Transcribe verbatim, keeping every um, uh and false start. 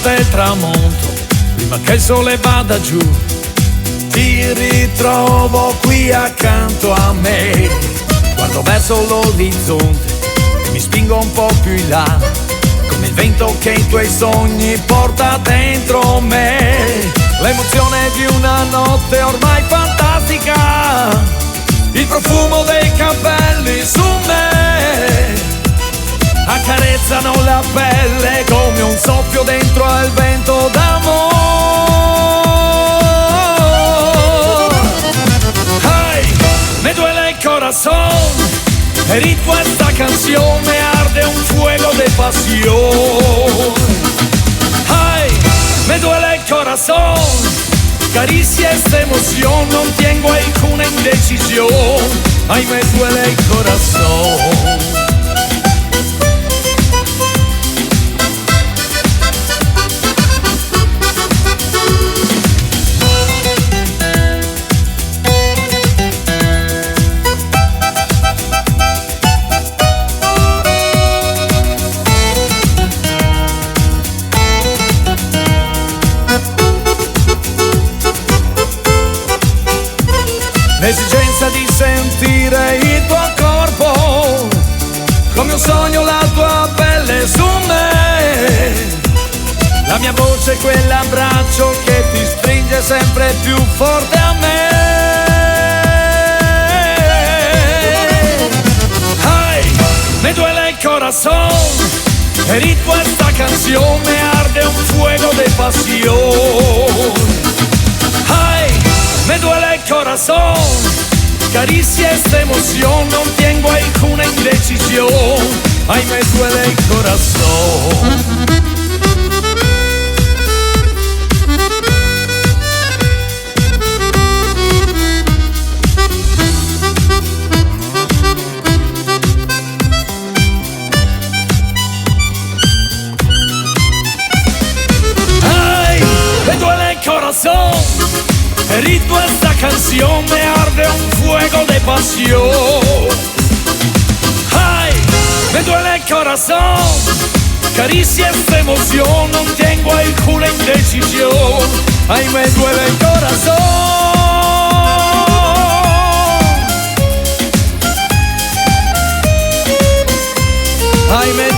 Del tramonto, prima che il sole vada giù, ti ritrovo qui accanto a me. Guardo verso l'orizzonte e mi spingo un po' più in là, come il vento che i tuoi sogni porta dentro me. L'emozione di una notte ormai fantastica, il profumo dei capelli su me, accarezzano la pelle come un soffio dentro al vento d'amor. Hey, me duele el corazón, ritmo esta canción, me arde un fuego de pasión. Ay, me duele el corazón, caricia esta emoción, no tengo alguna indecisión. Ay, me duele el corazón. L'esigenza di sentire il tuo corpo, come un sogno la tua pelle su me. La mia voce, quell'abbraccio che ti stringe sempre più forte a me. Ay, me duele el corazón, ritmo esta canción, me arde un fuego de pasión. Ay, me duele el corazón, caricia esta emoción, no tengo alguna indecisión. Ay, me duele el corazón. Ay, me duele el corazón, ritmo esta canción, me arde un fuego de pasión. Ay, me duele el corazón, caricia esta emoción, no tengo alguna indecisión. Ay, me duele el corazón. Ay, me